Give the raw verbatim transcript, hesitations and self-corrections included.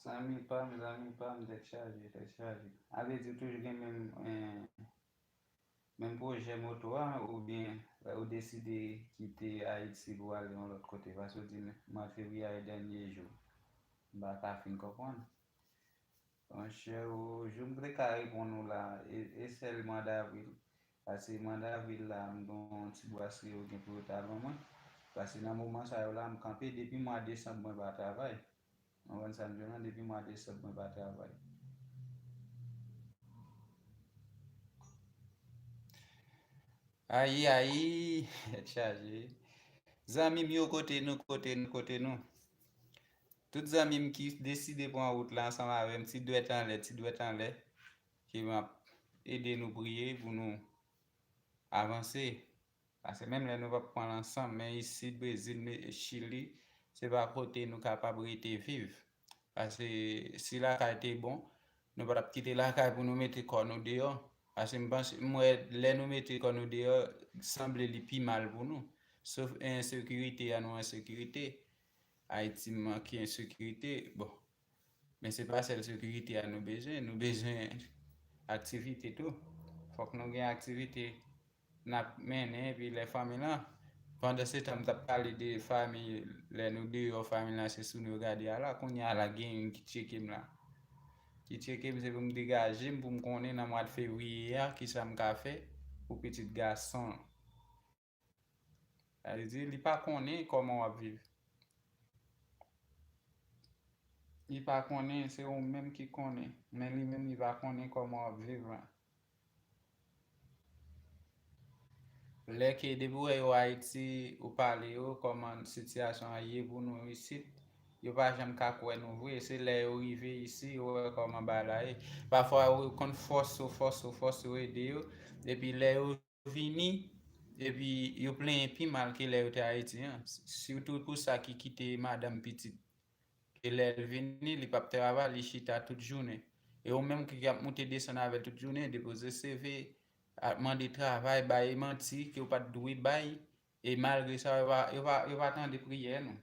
Zanmi pa m, zanmi pa m, tèt chaje, tèt chaje. A vle di, w toujou gen menm, eh, menm pwojè moto a, oubyen ou deside kite Ayiti pou w ale yon lòt kote? Paske w di m, mwa fevriye a e dènye jou. M pa ka fin konprann. Monchè, ou, jou m te ka reponn ou la, e, e sèl mwa davril. Paske mwa davril la, m gen yon ti bwasri yo gen pou yo ta ban mwen. Paske nan moman sa yo la, m kanpe depi mwa desanm mwen pa travay. Ou konprann sa m di w lan? Depi mwa desanm mwen pa travay. Ayi, ayi, tèt chaje. Zanmi m yo, kote nou, kote nou, kote nou? Tout zanmi m ki deside pran wout la ansanm avè m, ti dwèt anlè, ti dwèt anlè, ke m ap ede nou priye pou nou avanse. Paske menm lè nou p ap pran l ansanm, men isit, Brezil, me-, Chili, se pa kote nou kapab rete viv. Paske si lakay te bon, nou pa t ap kite lakay pou nou mete kò nou deyò. Paske m panse, m wè lè nou mete kò nou deyò, sanble li pi mal pou nou. Sof ensekirite a, nou ensekirite. Ayiti manke ensekirite. Bon, men se pa sèl sekirite a nou bezwen. Nou bezwen aktivite tou. Fòk nou gen aktivite n ap mennen, epi lè fanmi lan. Pandan se tan, m t ap pale de fanmi, lè nou deyò, fanmi lan se sou nou yo gade a la. Kounye a la, gen youn ki tcheke m la. Ki tcheke m, se pou m degaje m, pou m konnen nan mwa fevriye a, kisa m ka fè pou pitit gason. Sa vle di, li pa konnen kòman w ap viv. Li pa konnen, se ou menm ki konnen. Men li menm, li pa konnen kòman w ap viv la. Lè ke depi w wè yo Ayiti, ou pale yo kòman sitiyasyon an ye pou nou isit, yo pa janm ka kwè nou vre. Se lè yo rive isi, yo wè kòman bagay la ye. Pafwa, yo konn fòse yo, fòse yo, fòse yo, ede yo. Epi lè yo vini, epi yo plenyen pi mal ke lè yo te Ayiti an. Sitou pou sa ki kite madanm, pitit. E lè l vini, li p ap travay, li chita tout jounen. E ou menm ki ap moute desann avè l tout jounen, depoze C V, ap mande travay, bay manti ke w pa t dwe bay, e malgre sa, yo pa, yo pa, yo pa tande priyè nou.